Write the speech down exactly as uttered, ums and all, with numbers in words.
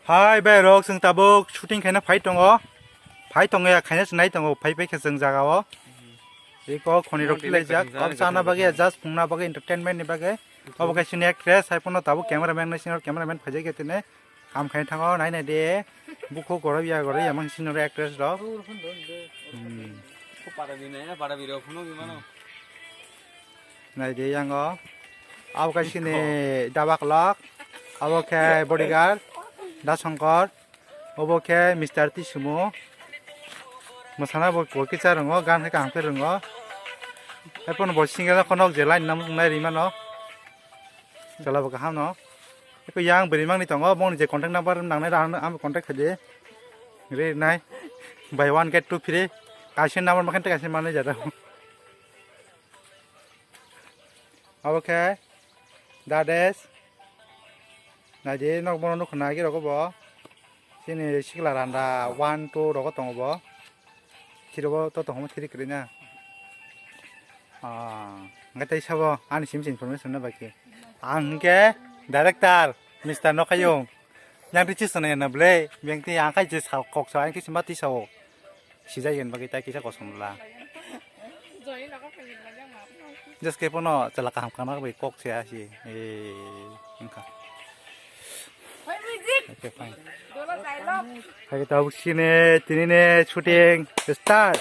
Hai bai rok, chwng tabuk shooting khaina phai tongo. Phai tongo ya, khaina se nai tongo, phai phai khe chwng jaga o. Eko khoni rok tilaijak, kok chana bagwi ya, just phungna bagwi, entertainment ni bagwi. Obo khe sini actress, hai phano tabuk cameraman ni sini cameraman phaijak ya tini. Kam khaina thango, nai nai de. Bukho gorok ya, gorok ya, mang sini actress rok. Hmm. Nai de yango. Abo khe sini daba kwlak. Abo khe bodyguard, Da Songkor. Obo khe Mister Tisumo. Mwsana bo bo kisa rwngo, gan khe kaham khe rwngo. Haiphano bo single khonok je line namo wngnai rimano. Chwla bo kaham no. Eko yang bwrwi mangni tongo, bongni je contact number nangnai rang ang contact khaidi. Rinai. Buy one get two free. Kaisa number makhan kaisa manwi jado. Abo khe Dades. Naidi nok bono nukho nai rok bo. Chini sikla randa one two rogo tongo bo. Chiro bo to tongo thiri kwrwi na. Ah, ngai tai sabo ani sim sim information na baki. Ang ke director Mister Nokayung. Yang ti chisana na ble, yang ti ang kai je sa kok sa ang ti sima ti sao. Sijai yen bagwi tai kisa kosom la. Just ke pono chala kaham kana bai kok se asi. Eh, engka. Okay, fine. Hai tabuk sini tini ne shooting start.